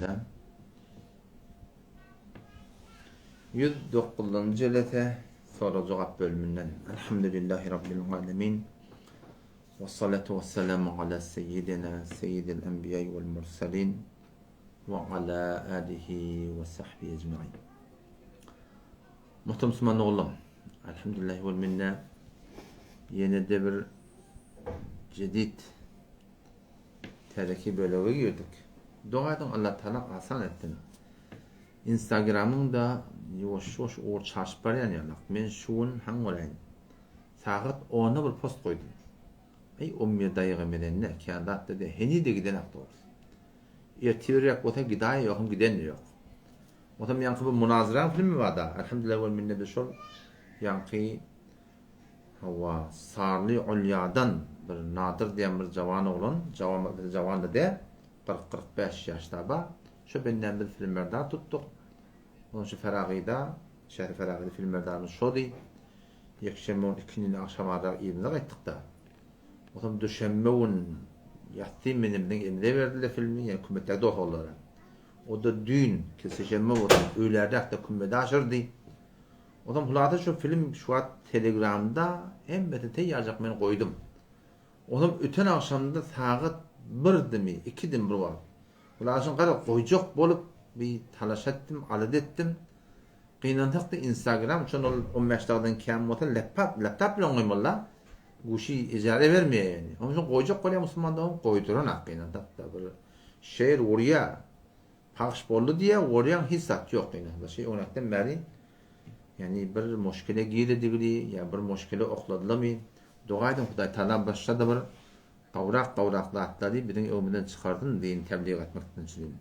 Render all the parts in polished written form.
Elhamdülillah. 109-njy jelese sorag-jogap bölüminden. Elhamdülillahi Rabbil alemin. Ve salatu ve selamu ala seyyidina seyyidil enbiya vel mursalin ve ala alihi ve sahbihi ecmain. Muhterem Musulman oglum, Elhamdülillahi vel minne ýene-de bir jedid Täzeki bölege girdik. Doga ediň Allah Taala asan etsin. Instagramyň da ýuwaş ýuwaş ugur çaşyp barýan ýalak. Men şu gün haň bolayyn. Sagat onda bir post goýdum. Eý on bir daýyga mezende kän zat da däl. Heniz-de gidenak dogrusy. Ertirräk bolsa gidaýa ýokum giden-de ýok. Onsoň ýaňky bir munazraň filmi bar-da. Elhamdülillah we minne biz şol ýaňky Hawa, Sarly Olýadan bir Nadyr diýen bir jawan oglan, jawan jawan-da däl, 40-45 ýaşda bar. Şo bendäni biz filmerdar tutduk. Onuň şu Feragyda, şäheri Feragyda filmerdarymyz şody. Ýekşenbe gün ikindini agşamara yzyna gaýtdyk-da. Onsoň duşenbe gün ýassy menen biziň elimize berdiler filmi, ýagny kümmetdäki dos-ogullara. O-da düýn, sişenbe bolsun, öýlärräk-de kümmede aşyrdy. Onsoň hulasa şu film şu wagt telegramda hemmesini teýýarjak men goýdum. Onsoň öten agşamda sagat birdimi, ikidimi bir wagt. Hulasa gara goýjak bolup bir talaş etdim, alada etdim. Gynansakda instagram üçin ol 15 dagdan kän bolsa laptop, laptop bilen goýmalyda. Guşy ejare bermeýär ýani. Onuň üçin goýjak bolýan musulman dogan goýduranak gynansakda bir şeýr urýar. Pagş boldy diýýä gorýaň hiç zat ýok ine bir şey oňatdan bäri ýani bir moşkile giredigili ýa bir moşkile okladylamy doga ediň Hudaý Taala başgada bir gawrak gawrak zatlary biziň öňümizden çykarsyn din tebliğ etmek üçin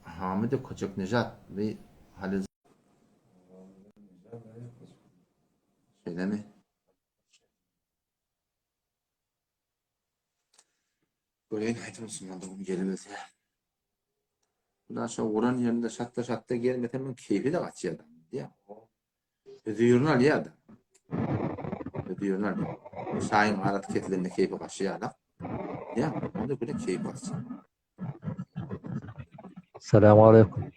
Hamide Köçeknejat bi Halil Şeýlemi? Göreýin haýsy musulman dogum gelebilse. Buna şo guran ýerinde şatda-şatda gelmese muň keýpi-de gaçýar da. Diýýär. Hözirini alýar da. Hözirini alýar. Şaýyň arasy kesilende keýpi gaçýar da. Diýýär. Onda güne keýpi gaçýar. Salam aleýkum.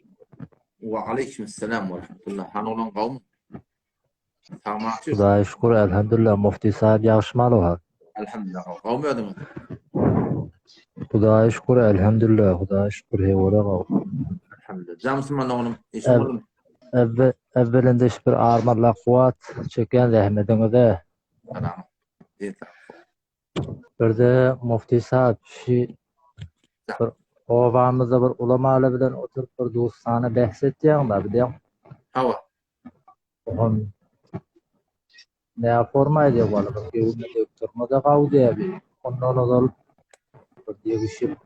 Wa aleýkum salam we rahmetullah. Hany oglan gowmy? Sagmaçy. Hudaýa şükür, elhamdülillah. Mufti sahib ýagşy maluhat. Elhamdülillah. Gowmy özüňiz? Hudaýa şükür, elhamdülillah. Hudaýa şükür, hewara gowy. Elhamdülillah. Jan musulman oglum, işiň boldumy? Evve, evvelinde bir armarlak kuwat çekýän zähmetiňize. Salam. Birde Mufti sahib şi bir obamyzda bir ulamalar bilen oturyp bir dustana bähs etýäň-da, bilýäň. Hawa. Oňam nä forma edýär wala bir göwnüne degip durmada gawy diýýär. Ondan ozal bir degişip,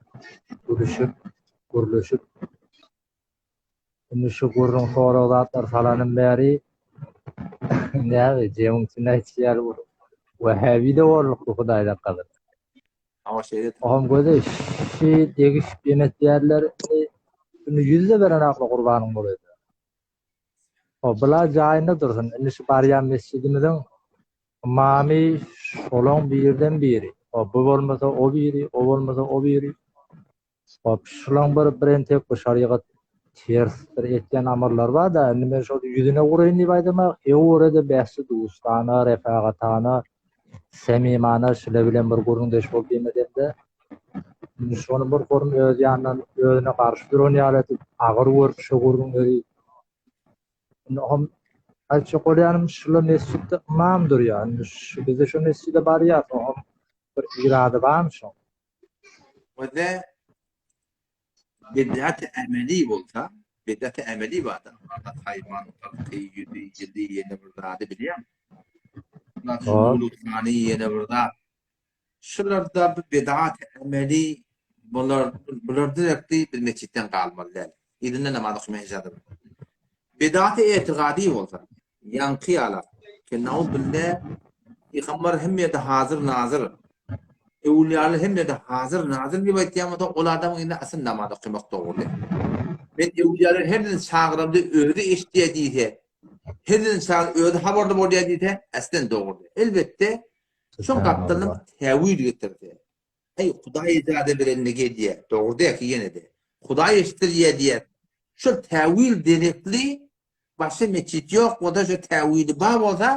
gülüşip, gürleşip indi şu gürrüň sorag zatlar salanym bäri näme jemiň içinde aýtşy ýaly bu wähäbi-de bolduk bu Hudaýdan gazyr. Hawa şeýle. Oňam gözi şi degişip ýemetýärler indi indi ýüzde beren akly gurbanyň bolaýda. O bula jaýynda dursun. Indi şu barýan mesjidimiziň ymamy şolaň birden biri. O bu bolmasa o biri, o bolmasa o biri. Hop, şulaň bir bir entek bu şarygat ters bir etýän amallary bar-da, indi men şol ýüzüne uraýyn diýip aýdamak, öwre-de bähsi dustana, refagatana, semimana şile bilen bir gürrüňdeş bolup diýmedemde, indi şony bir form öz ýanyndan özüne garşy duran ýaly edip, agyr görüp şo gürrüňleri Indi hom aýtjak bolýanym şula mesjitde ymam durýar. Indi şu bizi şo mesjide barýas, oňam bir irady barmy şoň? Wede bid'at ameli bolsa, bid'at ameli barda, haýwan gyrky, ýüzi, ýyly ýene bir zady bilýäňmi? Mawludhany ýene bir zat. Şularda bu bid'at ameli bular bular direktli biz mesjitden galmaly däl. Yzynda namaz okamaýan ijaza bar. Bid'at etigady bolsa, ýaňky ýala, ki nauzbillah Pygamber hemme ýerde hazyr nazyr, öwülýalar hemme ýerde hazyr nazyr diýip aýtýan bolsa, ol adamyň indi asyl namaz okamak dogry. Men öwülýalar her birini çagyramda özi eşidýär diýse, her birini çagyr özi habarly bolýar diýse, aslen dogry. Elbetde, şoň gapdalyndan täwil getirse, Eý, Hudaý ijaza berende gelýär. Dogry däki ýene-de. Hudaý eşitdirýär diýýär. Şol täwil derekli başga metjit ýok bolsa, şo täwili bar bolsa,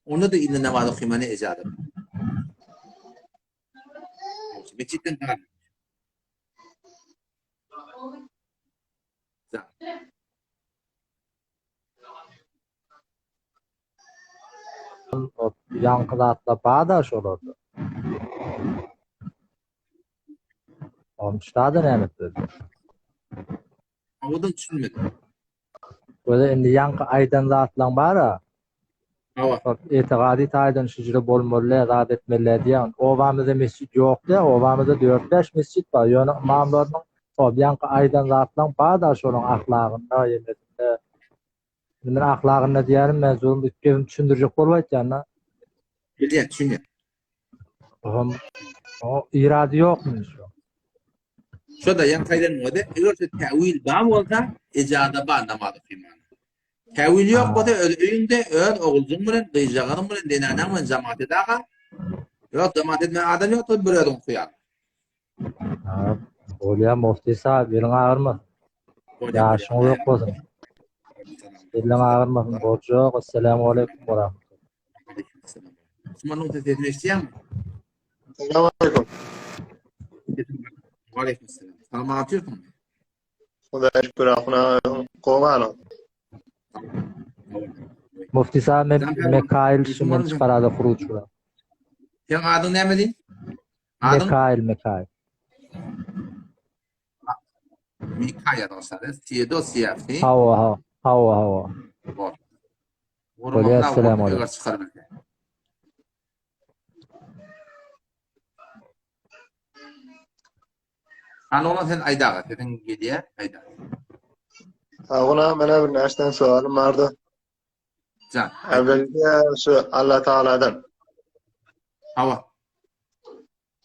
onda-da indi namaz okymana ejaza bar. Metjitden bar. Ýaňky zatlar bar-da şolarda. Onuň da näme etmeli? Owadan düşünmedim. Göze indi ýaňky aýdan zatlaň bar-a. Hawa. Şol etigady taýdan şüjre bolmaly, zat etmeli diýýän. Obamyzda mesjit ýok diýýär. Obamyzda dört-bäş mesjit bar. Ýöne ymamlarynyň şol ýaňky aýdan zatlaň bar-da şolaň ahlagynda, ýemesinde. Indi men ahlagynda diýýänim, men zulum gebim düşündirjek bolup aýtýan-da. Bilýän, düşünýän. Oňam o irady ýokmy şu? Şo-da ýaňky aýdan bolsa, eger şu täwil bar bolsa, ejaza bar namaz okymana. Täwil ýok bolsa, öz öýüňde öz oguljyň bilen, gyzjagazyň bilen, zenanaň bilen jamaat edäga. Ýok, jamaat etmeýän adam ýok, bir özüň okaýaň. Ha, bolýar mufti sahib, eliň agyrmasyn. Ýaşyň uzak bolsun. Eliň agyrmasyn, boljak. Assalamu aleýkum we rahmetullah. Osmanyň sesini eşidýäňmi? Salam aleýkum. Aleýkum salam. Salam atýarsyň. Hudaýa şükür, ahuna gowalyň. Mufti sahib men Mekail şundan çykarada huruç bilen. Seň adyň näme diý? Adyň? Mekail, Mekail. Mikail ýazgyşlar. Siedo siýasi. Hawa, hawa. Hawa, hawa. Bor. Bolýar, assalamu aleýkum. Eger çykar bilse. Hany oglan sen aýdaga, sesiň gelýär, aýda. Aguna mena bir näçden soalym bardy. Jan. Äwwelde şu Allah Taaladan. Hawa.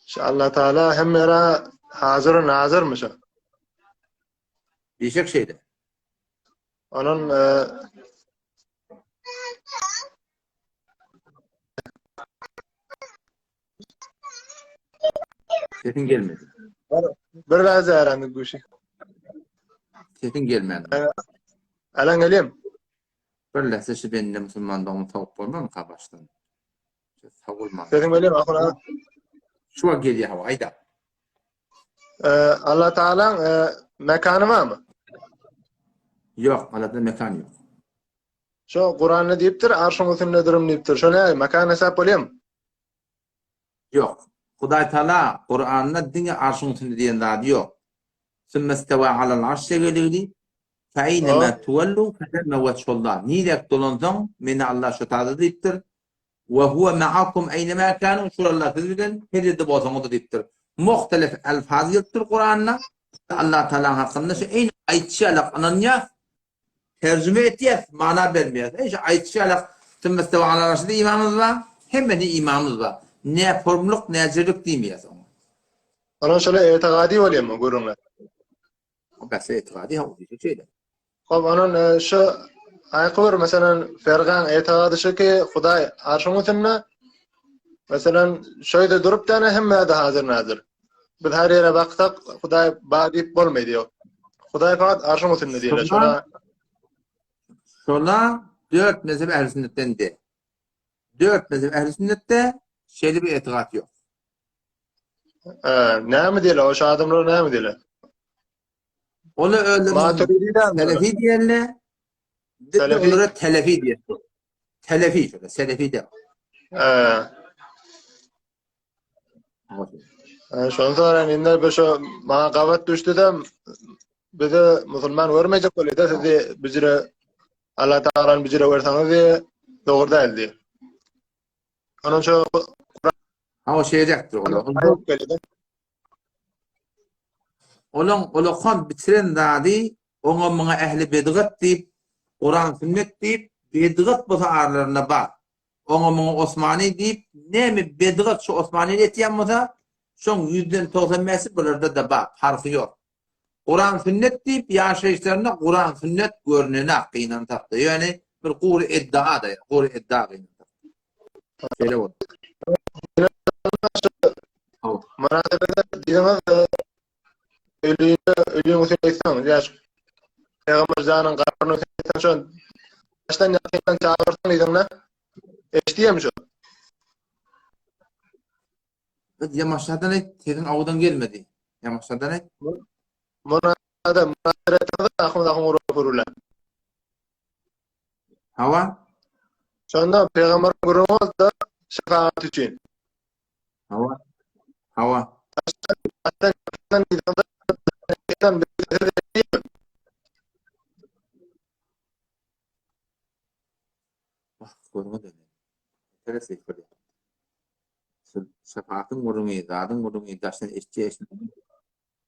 Şu Allah Taala hemmere hazir nazirmi şu? Diýşek şeýle. Onun e, Sesiň gelmedi. Bir biraz öğrendik bu işi. Sesiň gelmedi. Alan geleyim. Bir lehze şu bende musulmandygymy towuk bolmamyka başdan. Sag bolma. Sesiň gelýär ahun Şu wagt gelýär hawa aýda. Ee, Allah Taalaň e, mekany barmy? Ýok, Allahda mekan ýok. Şo Kuranda diýipdir, arşyň üstündedirem diýipdir. Şo näme, mekan hesap bolýarmy? Ýok. Hudaý Taala Kuranda diňe arşyň üstünde diýen zady ýok. Sümmestewa alal arş geligli Feýnema tuwellu fethemme wejhullah. Nirek dolansaň, meni Allah şo taýda diýipdir. We huwe ma'akum eýnemâ kânû, şol Allah siz bilen her ýerde bolsaňyz-da diýipdir. Muhtelif elfaz gelipdir Kuranda. Allah Taalaň hakynda şu eýni aýtşy ýalak ynanýas, terjüme etýäs, mana bermeýäs. Eý şu aýtşy ýalak Sümmestewa alal arşy-da imanymyz bar, hemmesine imanymyz bar. Ne formluk, ne jirlik diýmeýäs oňa. Onuň şola etigady bolýarmy gürrüňler? O bäsde etigady hawa diýse şeýle. Hop onuň e, şu aýky bir meselem fergaň etigady şu ki Hudaý arşyň üstünde meselem şöýde durup däne hemme de hazir nazir. Biz her ýere baksak Hudaý bar diýip bolmaýdy ýok. Hudaý fakat arşyň üstünde diýilär. Şola Şola dört mezhep ähli sünnetden de. Dört mezhep ähli sünnetde şeýle bir etigat ýok. Ee, näme diýler? O şu adamlar näme diýler? Ola özlerine Maturidi dälmi? Selefi diýerler. Biz Selefi. olara telefi diýer. Telefi şöyle, selefi de. Ee, e, şony soran indi bir şu maňa gabat düşdi de bizi musulman görmeyecek bolýar da sizi büjre Allah Taala'nın büjre görseňiz diye dogry däl diye. Onuň şu Ha o şeýdekdir olar. Olaň olakan bitiren zady oňa muňa ähli bedgat diýip, Kuran sünnet diýip, bedgat bolsa aralarynda bar. Oňa muňa Osmany diýip, näme bedgat şu Osmanyny etýän bolsa, şoň ýüzden 95 bäşi bularda-da bar, parhy ýok. Kuran sünnet diýip ýaşaýyşlarynda Kuran sünnet görünenak gynansakda. Ýöne bir gury eddaa da, gury eddaa gynansak. Şeýle boldy. Münasebede diýdiňiz. Ölüne, ölüň üstüne aýtsaň, ýa şu Pygamber janyň gabrynyň üstüne aýtsaň, şo daşdan ýakyndan çagyrsaň yzyňda eşidýärmi şo? Ýamaşadan aýt, sesiň awudan gelmedi. Ýamaşadan aýt. Munada munazara etdiňiz ahun ahun urup bilen. Hawa. Şonda pygamber gürrüň boldy şefaat üçin. Hawa. Hawa. Wah, görüňe döne. Teres eýtdi. Şefaatyn gürrüňi, zadyň gürrüňi daşdan eşitje eşitme.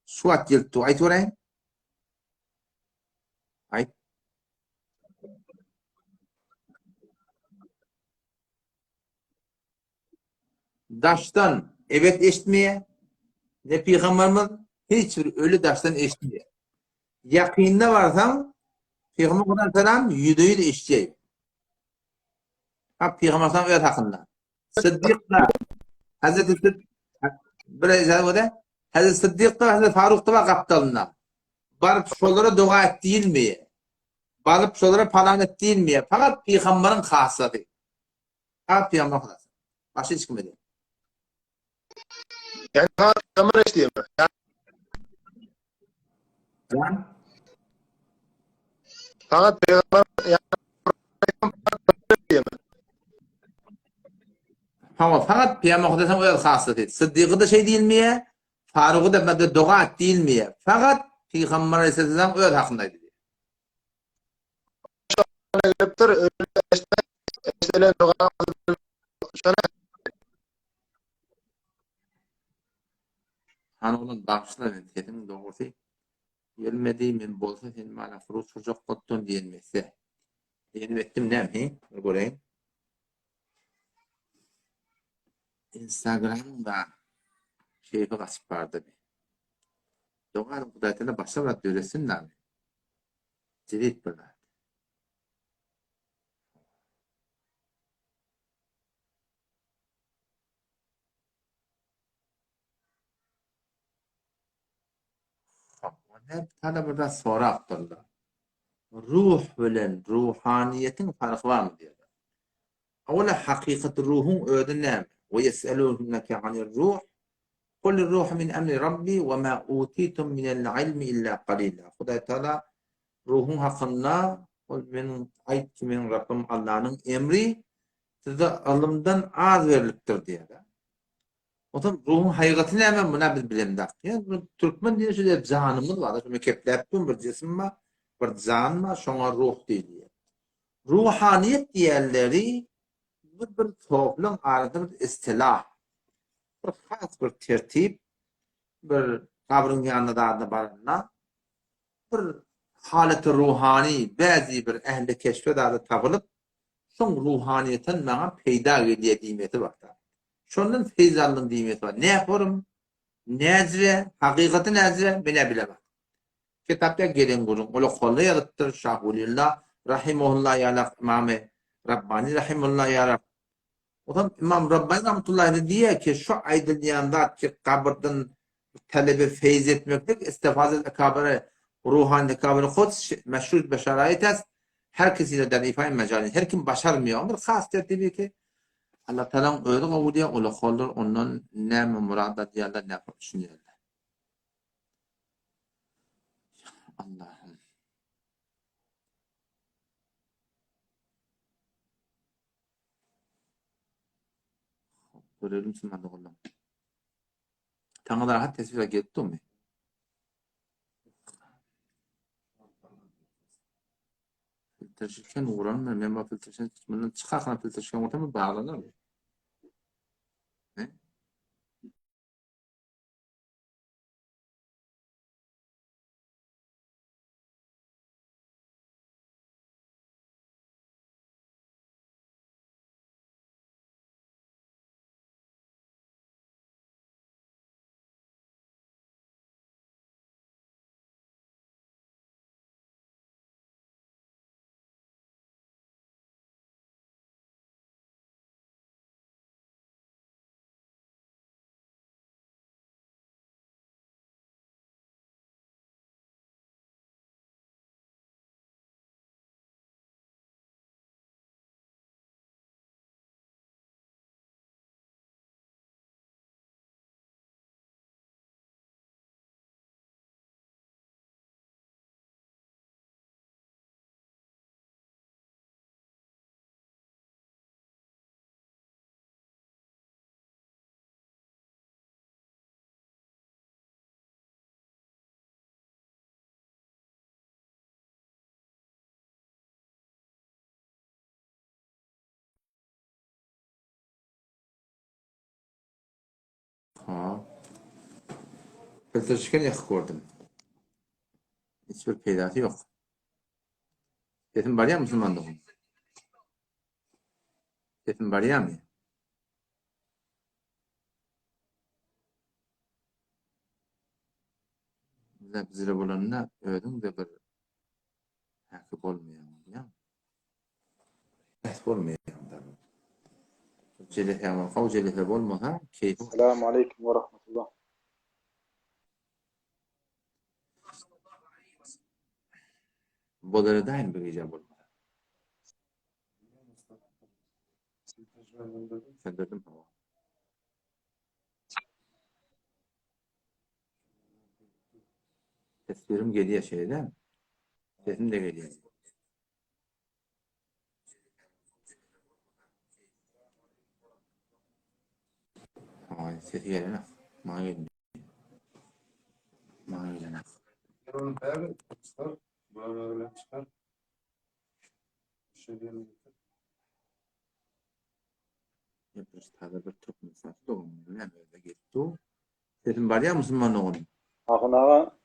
Şu wagt gelip dur, aýt göräýin. Aýt. Daşdan ebet eşitmeýär. Ne pygamberimiz hiç bir öli daşdan eşitmeýär. Ýakynda barsaň, Pygamber Kur'an selam 100% eşitjek. Ha Pygamber selam öz hakynda. Sıddyk da Hazreti Sıddyk bir ejazı Hazreti Sıddyk da Hazreti Faruk da gapdalynda. Baryp şolara doga et diýilmeýär. Baryp şolara palan et diýilmeýär. Fakat Pygamberiň hassasy. Fakat Pygamber hassasy. Başga hiç kime däl. Yani fakat Pygamber eşidýärmi? Jan? Fakat Pygamber Hawa, fakat Pygamber Hudaýyň öz hassasy. Sıddygy da şey diýilmeýär, Farugy da bende doga et diýilmeýär. Fakat Pygamber Aleyhisselam öz hakynda aýdylýar. Gelipdir, eşidilen doga şona Han oglan bagyşla men sesiň dogrusy gelmedi men bolsa sen mana huruç urjak bolupdyn diýen messe. Diýenim etdim näme hi? Bir göreýin. Instagramyň da keýpi gaçyp bardy bi. Doganym Hudaýtala başga bir zat döretsin da. Jedit bir zat. Hop, bir zat sorapdyrlar. Ruh bilen ruhaniýetiň parhy barmy diýýärler. Owala hakykat ruhuň özi näme? Ve yes'elûneke anir ruh Kul ruhu min emri Rabbi we ma utitum minel ilmi illa qalila. Hudaý Taala ruhuň hakynda ol meniň aýt ki meniň Rabbym Allanyň emri size ylymdan az berlipdir diýýär. Onsoň ruhuň haýgaty näme muna biz bilemzok. Ýa bu türkmen diýen şu janymyz bar. Şuny kepläp dur bir jisim bar, bir jan bar, şoňa ruh diýilýär. Ruhanyýet diýenleri bu bir topluň arasynda bir istilah. Bir has bir tertip, bir gabryň ýanyna zadyna baranda bir halaty ruhany, bäzi bir ähli keşfe zady tapylyp, şoň ruhanyýetten maňa peýda gelýär diýmesi bar. Şondan feýz aldym diýmesi bar. Ne forum, näjre, hakykaty näjre, men-ä bilemok. Kitapda gelen gürrüň, ol okalda ýazypdyr, Şah Weliullah rahimehulla ýalak, Imamy Rabbani rahimehulla ýalak. Onsoň Imam Rabbani rahmetullahi aleýh diýýär ki, şu aýdylýan zat ki, gabyrdan talebe feýz etmeklik, istifazet ekabyry ruhany ekabyry hut meşrut be şaraýit est, her kes ile der ifaý mejali, her kim başarmaýar. Bir has tertibi ki, Allah Tagalaň özi gowy diýýär, ol okaldyr, ondan näme murad edýärler, näme düşünýärler. Allahym. Görelim şundan doganlar. Taňa rahat teswir gelip durmy? Filtrşken uran men bu filtrşken bundan çıkarken filtrşken ursam bağlanır mı? Ne? Ha. Filtr çeken ýakyk gördüm. Hiç bir peýdasy ýok. Sesim barýarmy musulman dogan? Sesim barýarmy? Bizde bizre bolanda özüň de bir häki bolmaýar, bilýäňmi? Häki bolmaýar da. Jelehe bolsa, jelehe bolmasa, keýpi. Salam aleýkum we rahmetullah. Bolar edaýyn bir gije bolmasa. Söndürdim hawa. Teswirim gelýär şeýle. Sesim de gelýär. Ay sesi gelenek. Maňa geldi. Maňa gelenek. Onu bäri çykar, bular bilen çykar. Şu ýerine getir. Bir taze bir Türkmenistan dogan näme öyle gelip dur. Sesim barýar musulman doganym. Ahun aga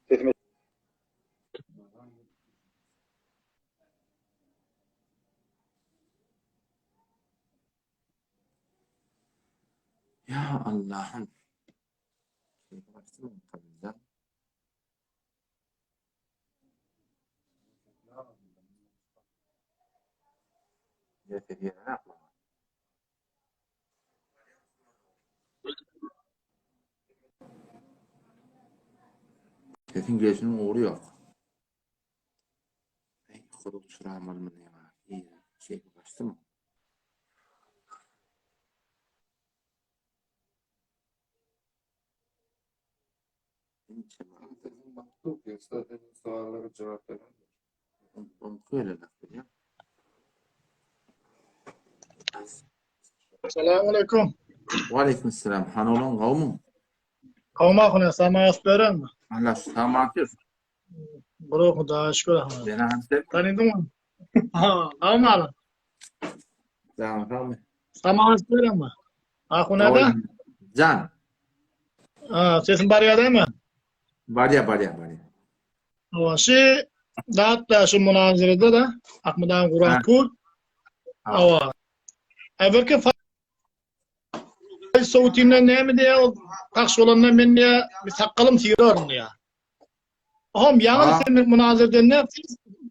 sesim Ya Allah'ım. Ya Sesiň gelşiniň ugry ýok. Eý, huruk çyramalymy näme? Eý, şeýle gaçdymy? Sesiň maktub, ýoksa seniň sowallara jogap berendir. Selamun aleyküm. Aleyküm selam. Han olan gawmyň? Gawma huna sama beren. Allah sama atyr. Bro Hudaýa şükür ahmet. Tanydyňmy? Ha, gawmy ala. Tamam, tamam. Sama berenmi? Ahun aga? Jan. Ha, sesim barýar dämi? Barýar, barýar, barýar. Hawa, şu zatda şu munazirede da Ahmet aga Gurakul. Hawa. Äberki Sowutinden näme diýýär ol tagş bolanda men diýýär bir sakgalym syraryn diýýär. Ohm ýaňy sen munazir edende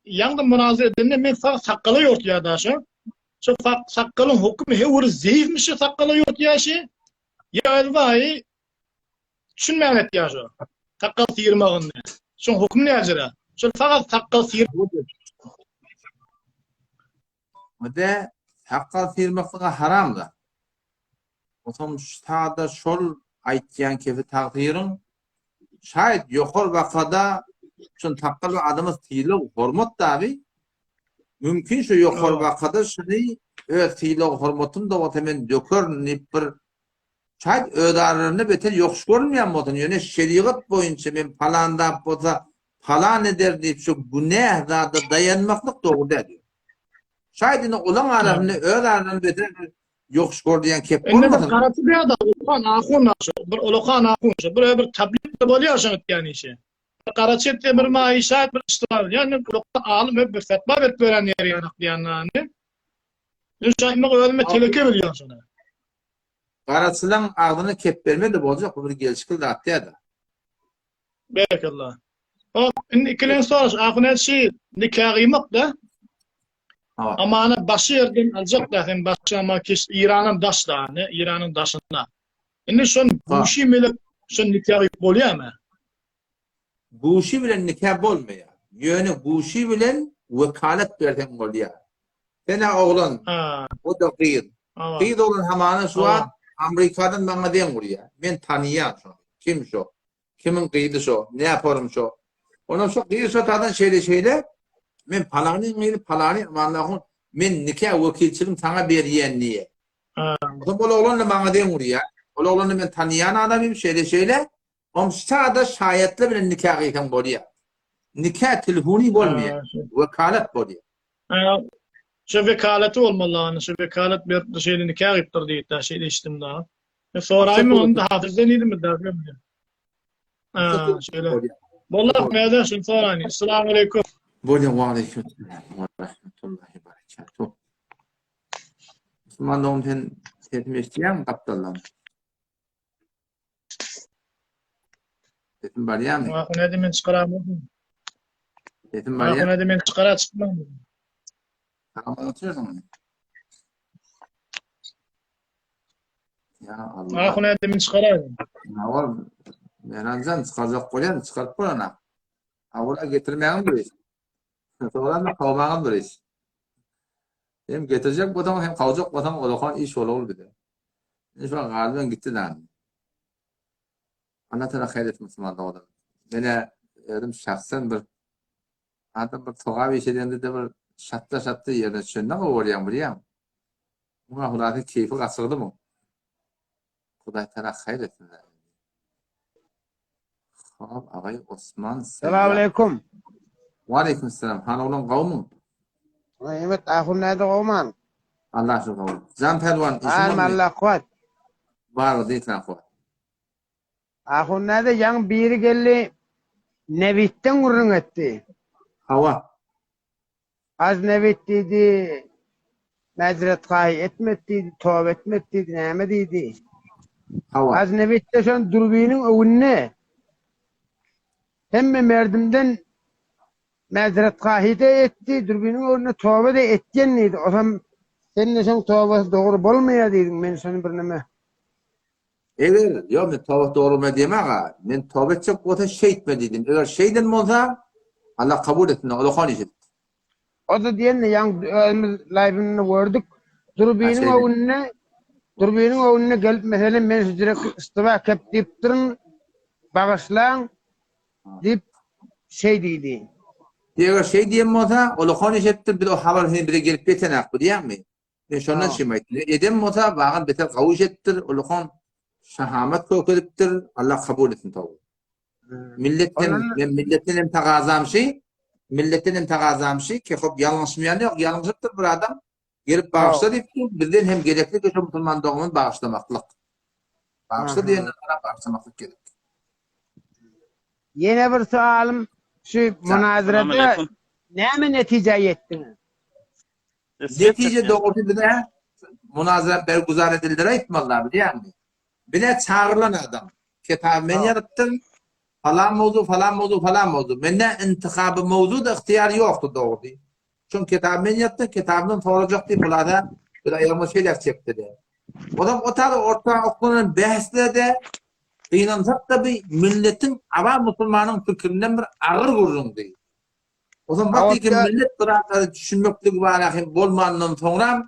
ýaňy munazir edende men sag sakgala ýortýar da şo. Şo sakgalyň hukmy he bir zeýifmiş şu sakgala ýortýar şi. Ýa özbaýy düşünmän etýär şo. Sakgal syrmagyny. Şoň hukmy näjere? Şol fakat sakgal syr Öde sakgal syrmaklyga haram zat. Otam sada şol aýtýan kefi tagsyryň şaýat ýokar wakada şun sakgal adama sylag hormat dagy mümkin şu ýokar wakada şuny öz sylag hormatym da bolsa men dökerin diýip bir şaýat öz aralarynda beter ýokuş görünmeýän bolsun ýöne şerigat boýunça men palan zat bolsa palan eder diýip şu günäh zada daýanmaklyk dogry däl diýip. Şaýat indi olaň arasynda öz aralarynda beter ýokuş gör diýen kep Indi bir bolmasyn. garaçy bir adam ulakan ahun şu bir ulakan ahun şu bir bir tablik bolýar şoň etýän işi. Bir garaçy etýän bir maý şaýat bir işler ýani ulakan alym bir fetwa berip beren ýeri ýanak diýen ýani. Men şaýmak özüme teleke bilýän şony. Garaçylaň agzyna kep berme-de boljak bu bir gelşikli zat däl-de. Berekella. Hop, indi ikilenji soraş, ahun elçi nika gyýmak da. Amana başy ýerden aljak da sen başy ama keş Irandan daş da, ne Iranyň daşynda. Indi şon guşy melek şon nika gyýyp bolýarmy? Guşy bilen nika bolmaýar. Ýöne guşy bilen wekalat berseň bolýar. Sen-ä oglan, o-da gyz. Gyz oglan hamana şu wagt Amerikadan maňa deň urýar. Men tanyýan şony. Kim şo? Kimiň gyzy şo? Näporum şo? Ondan şo gyz şo tadan şeýle-şeýle, men palanyň gyzy, palany Amanlahun, men nika wekilçiligini saňa berýän diýýär. Onsoň ol oglan-da maňa deň urýar. Ol oglan-da men tanyýan adamym, şeýle-şeýle. Oň sada şaýatlar bilen nika gyýsaň bolýar. Nika telefony bolmaýar. Wekalat bolýar. Şu wekalaty bolmaly, şu wekalat berip şeýle nika gyýypdyr diýip, şeýle eşitdim da. Men soraýmy onu da hatyrjan idim da. Ha, şeýle. Bollah näde şunu soraýyn. Assalamu aleýkum. Bolýa wa aleýkum salam wa rahmetullahi barakatuh. Musulman dogan sen sesimi eşidýäňmi gapdaldan? Sesim barýarmy? Wah, näde men çykaramok. Sesim Wah, barýar. näde men çykara çykmam. Tamam oturýarsyňmy? Ya Allah. Wah, näde men çykaram. Awal Meranjan çykarjak bolýan, çykaryp bolana. Awala getirmägem bir iş. Soňra da kowmagam bir iş. Hem getirjek bolsaň, hem kowjak bolsaň, olakan iş bolagly bize. Indi şu galban gitdi dan. Allah Teala haýyr etsin musulman doganlar. Mene özüm şahsen bir adam bir sogap iş edende de bir şatda şatda ýerine düşende gowy bolýan bilýäň. Muňa hulasy keýfi gaçyrdy muň. Hudaý Teala haýyr etsin. Hop, agay Osman. Salam aleyküm. Wa aleyküm selam. Han oglan gowmyň? Evet, ahun näde gowman? Allah şükür gowy. Jan pälwan, işiň Barmy bolmy? Allah kuwat. Bar, diýsene kuwat. Ahun näde ýaňy biri geldi, nebitden gürrüň etdi. Hawa. Az nebit diýdi, mäzretgahy etmedi diýdi, toba etmedi diýdi, näme diýdi. Hawa. Az nebitde şon dürbiniň öwünde hemme merdimden mäzretgahy-da etdi, dürbiniň öwünde toba-da etýän diýdi. Osam sen-de şoň tobasy dogry bolmaýar diýdiň, men şony birneme Eger, ýok men toba dogry diýemä aga, men toba etjek bolsa şeýtme diýdim. Eger şeýden bolsa, Allah kabul etsin, olakan iş etdi. O-da diýende ýaňy özümiz laýbynda gördük. Durbiniň öňünde Durbiniň öňünde gelip meselem men şu direk istiba kep diýipdirin, bagyşlaň diýip şeý diýdi. Eger şeý diýen bolsa, olakan iş etdi, biz o habar heniz bize gelip ýetenak bilýäňmi? Men şondan şeým aýtdym. Eden bolsa bagan beter gawy iş edipdir, ulukan şahamat görkezipdir. Allah kabul etsin toba. Milletden men milletden hem tagazam şi, milletden hem tagazam şi ki hop ýalňyşmaýan ýok, ýalňyşypdyr bir adam. Gelip bagyşla diýipdir, bizden hem gerekli şu musulman doganymyzy bagyşlamaklyk. Bagyşla diýenden soňra bagyşlamaklyk gerek. Ýene bir soalym şu munazarada näme netijä ýetdiňiz? Netije dogrusy bize munazara berguzar edildir aýtmalylar bilýäňmi? Bize çagyrylan adam. Kitaby men ýazypdym. Falan mowzu, falan mowzu, falan mowzu. Mende intihaby mowzuda ygtyýar ýokdy dogrusy. Şoň kitaby men ýazdym, kitabymdan sorajak diýip bulada bir aýagyma şeýläk çekdi-de. Ozam o taýda orta oklanan bähsde-de gynansak-da bi milletiň awam musulmanyň pikirinden bir agyr gürrüňdi. Ozan bak diýken millet bir zatlary düşünmekligi bar ahim bolmandan soňram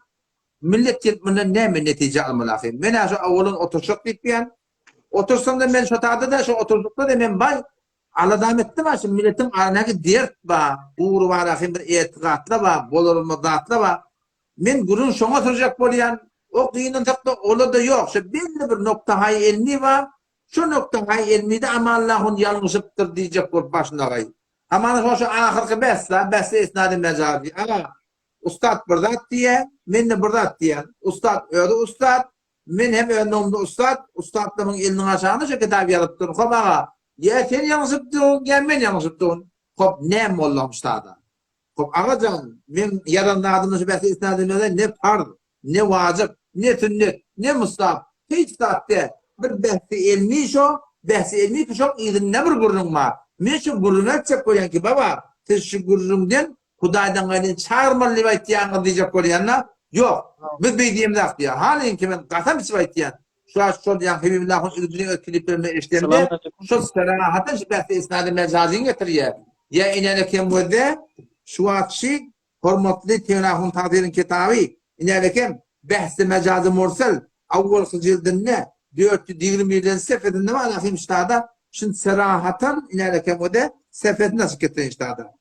millet gelip mundan näme netije almaly ahim. Men-ä şu owalan oturşak diýip diýen. Otursam-da men şo taýda-da şo oturşykda-da men baý aladam etdim a şu milletiň arasyndaky dert bar, gury bar ahim bir etigatla bar, bolar-bolmaz zatla bar. Men gürrüň şoňa sürjek bolýan. O gynansak-da ola-da ýok. Şo belli bir noktahaý elmi bar. Şo noktahaý elmide Amanlahun ýalňyşypdyr diýjek bolup başynagaý. Hamana şo şu ahyrky bäs-la, bäsde esnady mejazy. Aga, ussat bir zat diýýär, men-de bir zat diýýän. Ussat özi ussat, men hem öz nomda ussat, ussatlarymyň eliniň aşagynda şo kitaby ýazypdyryn. Hop aga, ýa sen ýalňyşypdyň, ýa men ýalňyşypdyryn. Hop, näme boldy ustada? Hop, aga jan, meň ýazan zadymda şu bäsde esnady mejazy ne parz, Ne wajyp, ne sünnet, ne mustahap, hiç zat däl. Bir bähsi elmi şo, bähsi elmi ki şoň yzynda bir gürrüň bar. Men şu gürrüňi aýtjak bolýan ki, baba, siz şu gürrüňden Hudaýdan gaýry çagyrmaly diýip aýtýaňyz diýjek bolýan-da. Ýok, biz beý diýemzok diýýär. Halyňky men gasam içip aýtýan. Şu wagt şol ýaňky Habibullahun Ürgüniň öz kliplerinde eşidemde, şol serahatdan şu bähsi esnady mejazyny getirýär. Ýa inäne kem gözde, şu wagt şi Hormatly Tenahun Tazyryň kitaby, Inälekem, Behsi mejazy mursel, awwalky jildinde, 421-nji sefesinde bar, ahim ştada, şun serahatan Inälekem o-de sefesini açyp getiren ştada.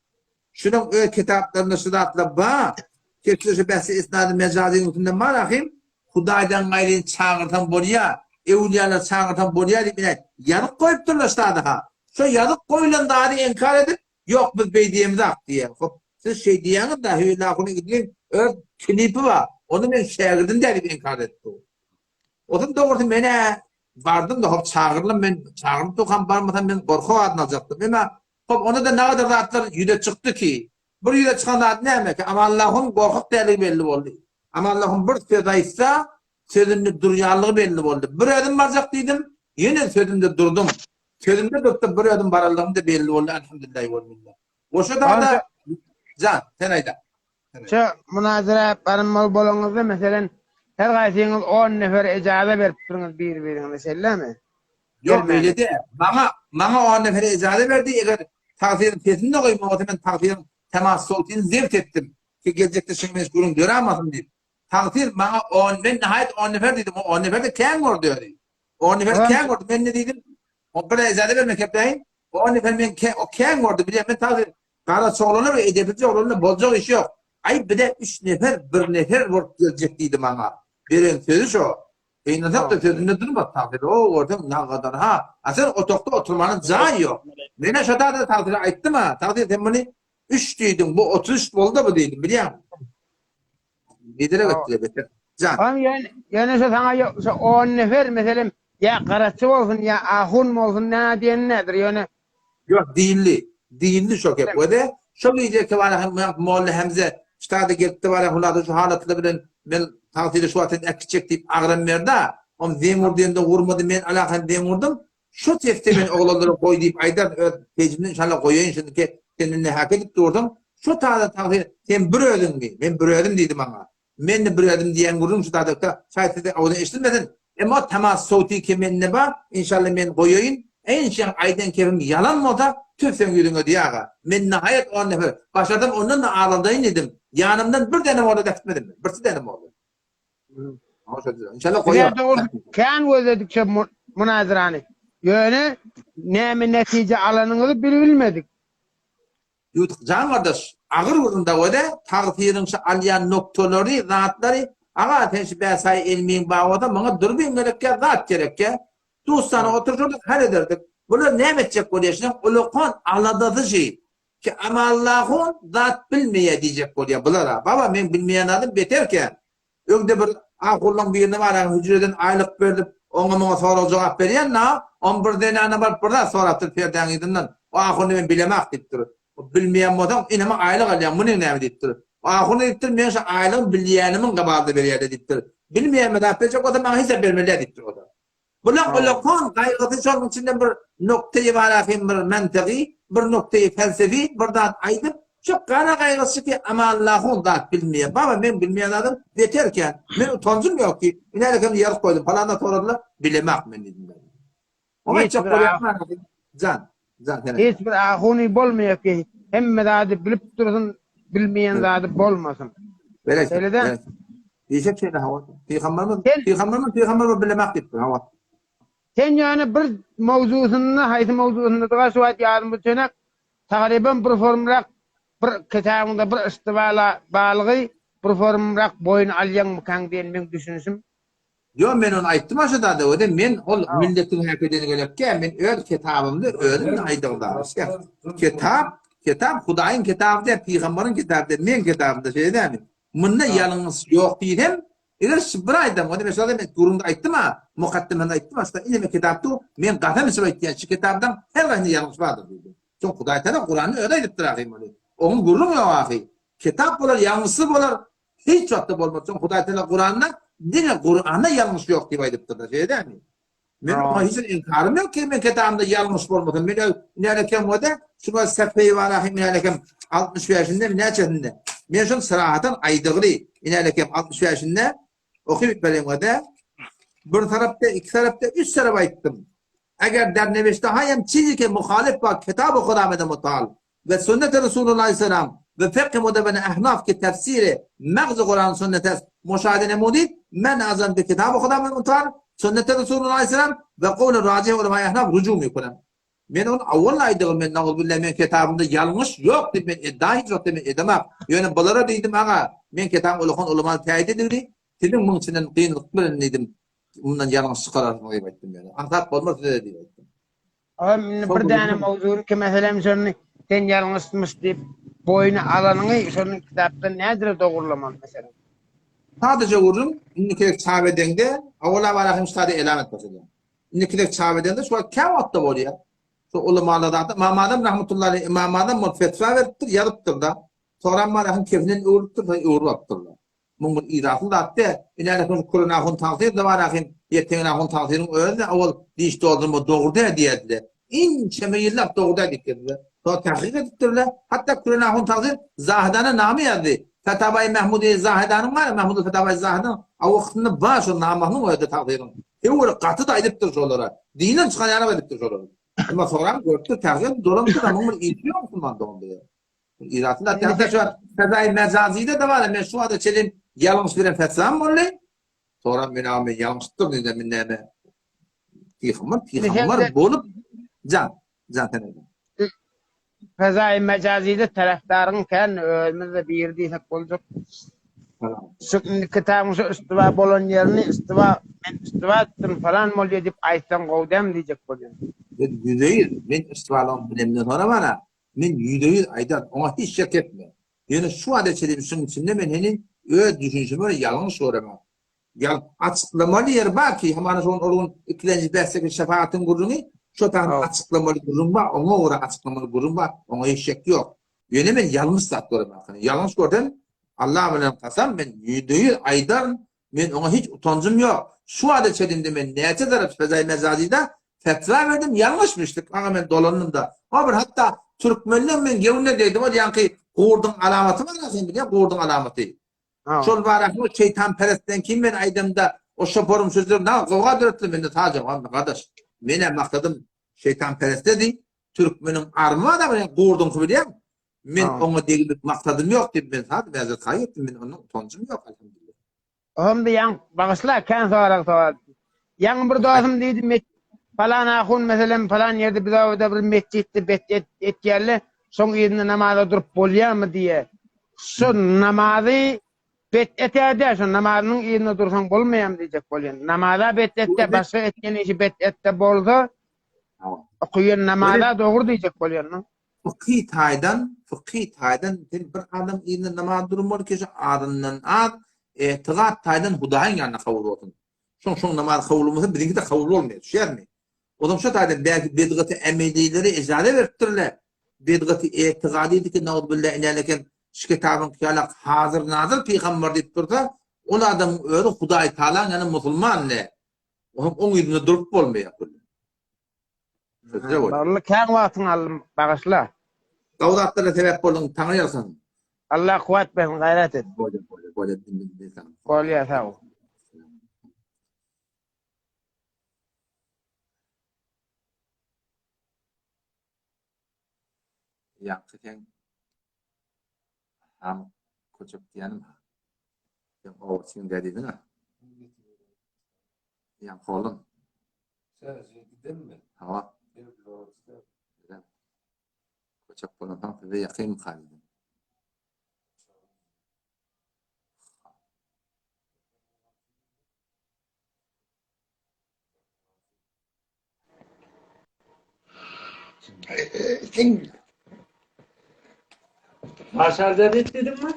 Şunuň öz kitaplarynda şu zatlar bar. Keçde şu Behsi isnady mejazynyň üstünde bar ahim, Hudaýdan gaýryny çagyrsaň bolýar, öwlüýalary çagyrsaň bolýar diýip ine ýazyp goýupdyrlar ştada-ha. Şo ýazyp goýlan zady inkar edip, Ýok biz beý diýemzak diýýär. Hop, siz şeý diýýäňiz-dä, Hüýli ahunyň idiliň öz klipi bar. Ony meň şägirdim däl diýip inkar edip dur. Osun dogrusy men-ä bardym-da hop çagyryldym men çagyrylyp durkam barmasam men gorkak adyny aljakdym. Emma hop onda-da nagadar zatlar ýüze çykdy ki, bir ýüze çykan zat näme ki, Amanlahyň gorkak däldigi belli boldy. Amanlahyň bir söz aýtsa, sözünde durýanlygy belli boldy. Bir özüm barjak diýdim, ýene sözümde durdum. Sözümde durupda bir özüm baranlygym-da belli boldy, Elhamdülillahi wel minne. Goşa dagda Jan, sen aýda. Şu munazara barmaly bolaňyzda, meselem, her gaýsyňyz on nefer ejaza beripdiriňiz bir-biriňize, şeýlemi? Ýok, beýle däl. Maňa, maňa on nefer ejaza berdi, eger tagsyryň sesini-de goýmaň bolsa, men tagsyryň temas sowtyny zebt etdim, ki geljekde şuňa meňzeş gürrüň dörämasyn diýip. Tagsyr maňa on, men nihaýat on nefer diýdim, o on nefer-de kän gördi özi. On nefer kän gördi, men ne diýdim, o bir ejaza bermek kepläýin, on nefer men o kän gördi, bilýän, men tagsyr Garaç oglanlar we edepsizje oglanlar boljak iş ýok. Aý bize üç nefer bir nefer bolup geljek diýdi maňa. Beren sözi şo. Gynansak-da sözünde durmady tagsyr. O görseň nagadar ha. A sen otagda oturmana jaý ýok. Menä şo zady tagsyra aýtdym-a. Tagsyr sen muny üç diýdiň, bu 33 boldy-da bu diýdim, bilýäňmi? Biderek etdiler beter. Jan. Oň ýöne ýöne şo saňa ýo şo on nefer meselem ýa garaçy bolsun ýa ahun bolsun nä diýeni nädir ýöne Ýok dinli. Dinli şo gep. We-de şo gije kebara hem Molla Hemze ştada gelipdi bara hulasa şu halatlar bilen men tagsyry şu wagt seni äkitjek diýip agram berdi-a. Om zeň ur diýende urmady men alakan zeň urdum. Şu sesde men oglanlara goý diýip aýdaryn öz pejimden inşallah goýaýyn şuny ki sen indi hak edip durdyň. Şu taýda tagsyr sen bir özüňmi? Men bir özüm diýdi maňa. Men-de bir özüm diýen gürrüň şu taýda şaýt size awudan eşidilmesin. Emma tamas sowty ki mende bar inşallah men goýaýyn. Ençeň aýdan kepim ýalan bolsa tüf seň ýüzüňe diý aga. Men nihaýat on nefer başarsam ondan-da azaldaýyn diýdim. Ýanymdan bir däne molla äkitmedim men. Birsi däne molla. İnşallah Bizler dogrusu kän gözledik şo munazarany. Ýöne näme netije alanyňyzy bil bilmedik. Ýuwduk jan gardaş, agyr gürrüň dawada, tagsyryň şu alýan noktalary, zatlary, aga sen şu bäsaý elmiň bar bolsa maňa dürbin gerekýä, zat gerekýä. Dustana oturşardyk, hal ederdik. Bular näme etjek bolýar şunuň ulakan aladasy şi. Ki Amallahun zat bilmeýä diýjek bolýa bulara. Baba meň bilmeýän zadym beter kän. Öňde bir ahullaň birine baraýyn hüjreden aýlyk berlip oňa muňa sorag jogap berýän da on bir zenana baryp bir zat sorapdyr perdäň yzyndan. O ahuny men bilemak diýipdir. O bilmeýän bolsaň ineme aýlyk alýaň munyň näme diýipdir. O ahuny diýipdir men şu aýlygy bilýänimiň gabalda berýärler diýipdir. Bilmeýänime zat berjek bolsa maňa hiç zat bermeliä diýipdir o-da. Bulaň ulakan gaýgysy şonuň içinde bir nokteýi bar ahim bir mantygy, bir nokteýi felsefi bir zat aýdyp, şu gara gaýgysy ki Amanlahun zat bilmeýär. Baba meň bilmeýän zadym beter kän. Men utanjym ýok ki, inälekem ýazyp goýdum. Palanda soradylar, bilemak men diýdim. Oňa aýtjak bolýan jan. Jan sen. Hiç bir ahuny bolmaýar ki, hemme zady bilip dursun, bilmeýän zady bolmasyn. Şeýle däl. Diýsek şeýle hawa. Pygamberimiz Pygamberimiz pygamber bilemek diýipdir hawa. Sen ýöne bir mowzusynda haýsy mowzusyndadyga şu wagt ýadym düşenek tagryban bir formrak bir kitabyňda bir yştybala balygy bir formrak boýun alýaňmykaň diýen meň düşünişim. Ýo men ony aýtdym aşa zada öde men ol milletiň häkedeni gerekkä men öz kitabymda özüm aýdygda kitap kitap hudaýyň kitaby däl pygambaryň kitaby däl meň kitabymda şeýle dälmi Munda ýalňyş ýok diýsem, eger şu bir aýdam, onda men şo men gürrüňde aýtdym-a, mukaddemede aýtdym-a, şuda ineme kitap dur, men gasam içip aýtýan, şu kitapdan her gaýsynda ýalňyş bardyr diýdim. Soň Hudaý Tagala Kuranda özi aýdypdyr ahy muny. Oňa gürrüň ýok ahy. Kitap bolar, ýalňyşsyz bolar, hiç wagtda bolmaz. Soň Hudaý Tagala Kuranda diňe Kuranda ýalňyş ýok diýip aýdypdyr-da, şeýle dälmi? Men oňa hiç inkarym ýok ki, men kitabymda ýalňyş bolmasyn. Men öz nälekem bolsa, şu wagt Sefeýi bar ahim nälekem 65-inde näçesinde. Men şony syrahatan aýdygly nälekem 65-inde okyp bereýin bolsa, bir tarapda, iki tarapda, üç tarap aýtdym. Eger der nebeşde haýam çizi ke muhalif ba kitaby Huda mutal we sünnet Resulullah aleyhisselam we fekh mudebene ehnaf ki tefsiri magzy Kur'an sünnet es muşahede nemudid men azan bi kitaby Huda mutal sünnet Resulullah aleyhisselam we kowly racih ulema ehnaf rucu mikunem. Men ony awwal aýdygym men nauzbillah men kitabymda ýalňyş ýok diýip men iddia hiç wagtda men edemak. Ýöne bulara diýdim aga men kitabym ulakan ulama täýit edildi. Siziň muň içinden kynlyk bilen diýdim mundan ýalňyş çykararsyňyz diýip aýtdym ýöne. Aňsat bolmaz size diýip aýtdym. Agam indi bir däne mowzugyny ki meselem şony sen ýalňyşmyş diýip boýuna alanyňy şony kitapdan nädire dogurlamaly meselem. Sadaja gürrüň, indiki gezek çap edeňde, awala bara hem ştada elan et başlaýar. Indiki gezek çap edeňde şu wagt käwagtda bolýar. Şu ulamalar zat, Imam Azam rahmetullahi aleyh, Imam Azam ol fetwa beripdir, ýazypdyr-da. Soňram bara hem kefinen öwrüpdir, soň öwrüp alypdyrlar. Muň bir yzasy zat däl. Ine şol Küren ahun tagsyr da bar ahyn, Ýetegen ahun tagsyryň özi-de owal diş doldurma dogry däl diýerdiler. Inçeme ýyllap dogry däl diýip gezdiler. Soň tahkyk edipdirler. Hatda Küren ahun tagsyr Zahydana name ýazdy. Fetawaýy Mahmudyýe Zahydanyň bar, Mahmudul Fetawaýy Zahydan awakynda bar şol namasynyň özi tagsyryň. Öweli gaty-da aýdypdyr şolara. Dinden çykan ýaly aýdypdyr şolara. Emma soňram görüpdir, tahkyk edip dolanypdyr, muň bir işi ýok musulman doganda. Iratly da hatda şu Fezaýy Mejazide-de bar, men şu wagta çenli ýalňyş beren fetwam boldy. Soňra men aga men ýalňyşypdyryn diýdim, men näme pygamber, pygamber bolup jan, jan sen aýt. Fezaýy Mejazide tarapdaryň kän, özümiz-de biri diýsek boljak. Şu indi kitabyň şu istiwa bolan ýerini istiwa men istiwa etdim falan bolýa diýip aýtsaň gowy dämi diýjek bolýan. Men ýüzeýüz, men istiwalygyny bilemden soňra bara, men ýüzeýüz aýdaryn, oňa hiç şek etme. Ýöne şu wagta çenli şuň içinde men heniz öz düşünişime görä ýalňyş göremok. Ýa açyklamaly ýeri bar ki, hamana şol ol gün ikilenji bäsdeki şefagatyň gürrüňi, şo taýdan açyklamaly gürrüň bar, oňa görä açyklamaly gürrüň bar, oňa hiç şek ýok. Ýöne men ýalňyş zat göremok. Ýalňyş görsem, Allah bilen kasam, men ýüzde-ýüz aýdaryn, Men oňa hiç utanjym ýok. Şu wagta çenli men näçe tarap Fezaý Mezazyda fetwa berdim, ýalňyşmyşdyk. Aňa men dolandym-da. O bir hatda türkmenleň men göwnüne degdim. Ol ýaňky gurduň alamaty bar-a sen bilýäň gurduň alamaty. Şol barasy o şeýtanperestden kim men aýdamda o şoporyň sözleri na gowga döretdi mende saja gardaş. Men-ä maksadym şeýtanperestedi. Türkmeniň army bar-a bir gurduňky bilýäň. Men oňa degmek maksadym ýok diýip men sada mäzret haý etdim men ondan utanjym ýok alhamdulillah. Onda ýaň bagyşla kän sorag sorady. Ýaňy bir dosum diýdi met palan ahun meselem palan ýerde biz obada bir metjitde bet et etýärle şoň yzynda namaza durup bolýamy diýe. Şo namazy bet etäde şo namazynyň yzynda dursaň bolmaýamy diýjek bolýan. Namaza bet etde başga etýän işi bet etde bolsa okaýan namaza dogry diýjek bolýan. Fykhy taýdan, fykhy taýdan sen bir adam yzynda namaz durmaly ki, şu azyndan az etigat taýdan Hudaýyň ýanynda kabul bolsun. Şoň şoň namaz kabul bolmasa biziňki-de kabul bolmaýar, düşýärmi? Ozam şo taýdan belki bidgaty emelileri ejaza beripdirler. Bidgaty etigadydiki nauzubilla inäleken şu kitabyň ýalak hazir nazyr pygamber diýip dursa, ol adamyň özi Hudaý Tagalaň ýany musulman ne. Onuň oň yzynda durup bolmaýar. Barly kän wagtyňy aldym bagyşla. Gowy zatlara sebäp bolduň taňry ýalkasyn. Allah kuwwat bersin gaýrat et. Bolýa bolýa bolýa Bolýa sag bol. Ýaňky seň Hamyk köçek diýenim ha. Sen owaçyň dä diýdiň-ä. Ýaňky oglum. Şäşe gidenmi? Hawa. Giden. Köçek bolansoň size ýakynmyka diýdim. Başarda dit dedim mi?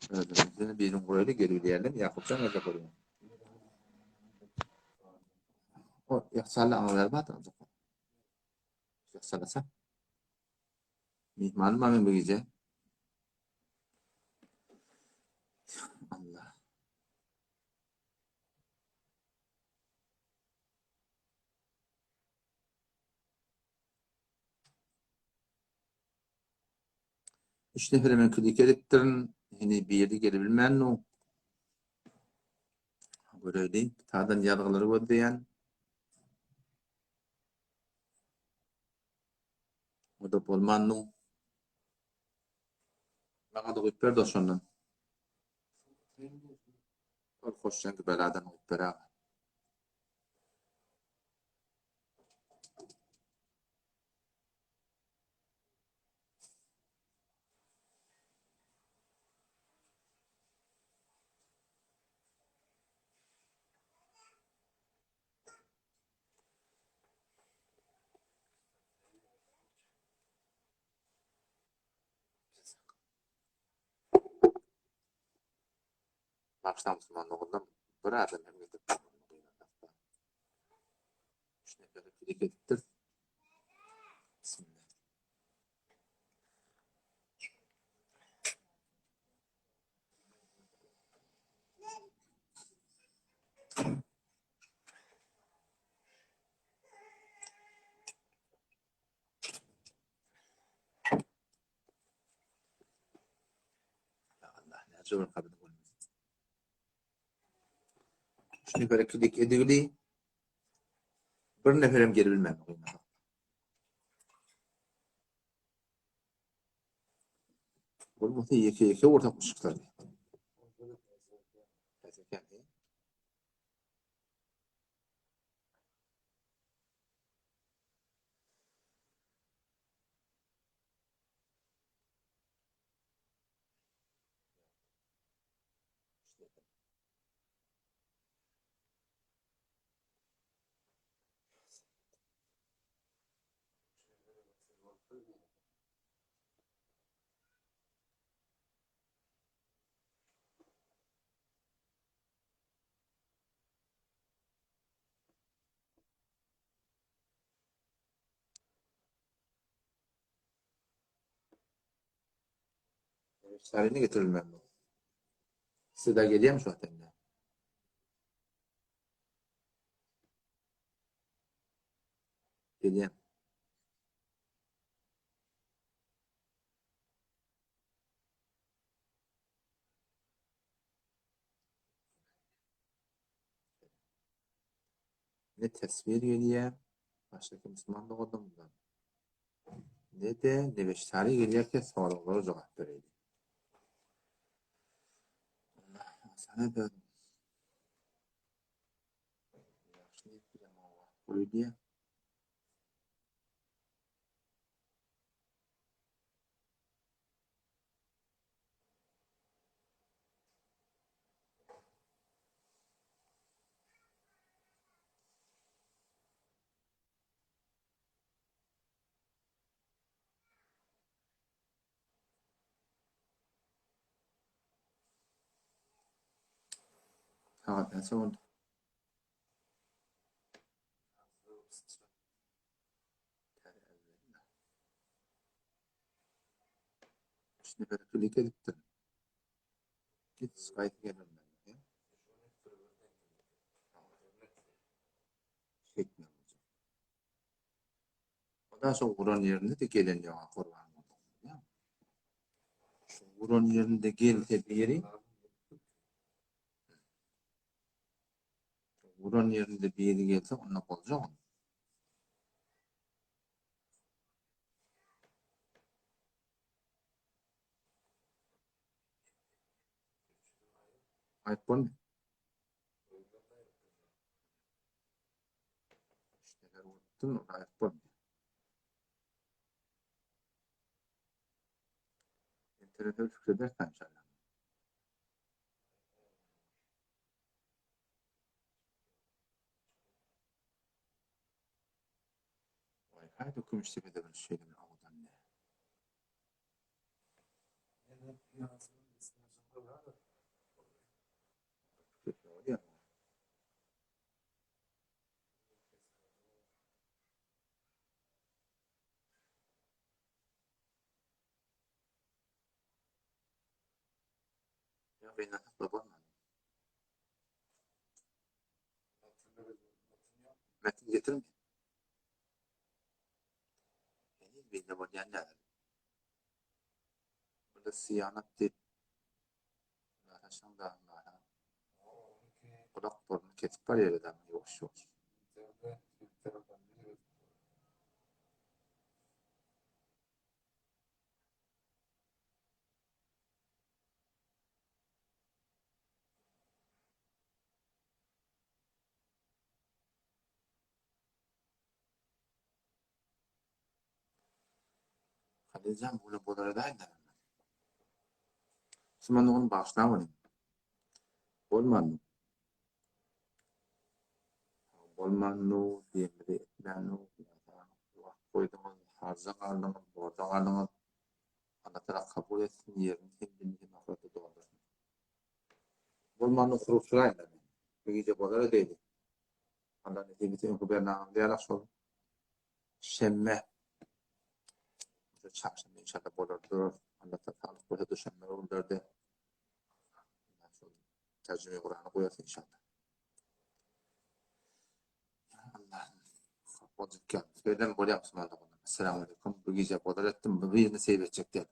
Özümizden birini goýaly gelip diýerler. Ýakupjan geljek bolýar. O ýaksalla aňa berip atyň. Ýaksalasa. Mihmanym bar men bu gije. Allah. Üç nefere men klik edipdirin. Heni biri gelebilmän nu. Göreli. Tadan ýazgylary gözleýän. O da bolman nu. Maňa da goýup ber doşandan. Ol hoşjan beladan goýup ber aga. Bagyşlaň musulman doganlar bir adam hem getirip bilmedi. Üç neferi klik edipdir. Bismillah. Ya Allah, näce bir kabul bolmaz. Üç nefere klik edildi. Bir neferem gelebilmedi. Bolmasa ýeke ýeke ortak çyklar. Sarayına getirilmem bu. Size gelýärmi şu wagt indi? Gelýär. Ne teswir gelýär, başga musulman doganlarymyzdan. Ne-de nebeşsary gelýärkä soraglara jogap bereýli. Allah sana da Ýagşy niýet bilen wagt goýulýar. Sagat näçe boldy? Üç nefer klik edipdir. Hiç gaýty gelmedi. Şeýtmeli bolýar. O da şo guran ýerinde de gelen ýoga gurban boldy. Şu guran ýerinde gelse biri guran ýerinde biri gelse onda boljak. Aýyp bolmy? Neler bolupdyr, ony aýdyp bolmaýar. Internete şükür edersen inşallah. Wi-Fi de Kümüştepe'de bir şeýle bir owadan ne. Ýa gynansak-da bolmady. Metin getirmi? Heniz beýle bolýan däl. Burada syýanat diýip Gulak burny kesip barýar adamyň ýuwaş ýuwaş. Halyjan bu bilen bolar edäýin-dä. Musulman dogany bagyşla welin. Bolmandy. Bolmandy, diýenimizi etmändik. Wagt goýduňyz, harja galdyňyz, borja galdyňyz. Allatagala kabul etsin, ýerini hem jenneti magfyratda doldursyn. Bolmanda oturyp men. Bir gije bolar edeýdi. Allah nesip etse öňki bernamamda ýalak şol şenbe çarşenbe inşallah bolar durar. Allah saglyk berse duşenbe günlerde şol terjime Kur'an'y goýarys inşallah. Allah'ım. Boljak ýaly. Söylem bolýar musulman doganlar. Esselamu aleýkum. Bu gije bolar etdim. Bu birini seyir etjek däl.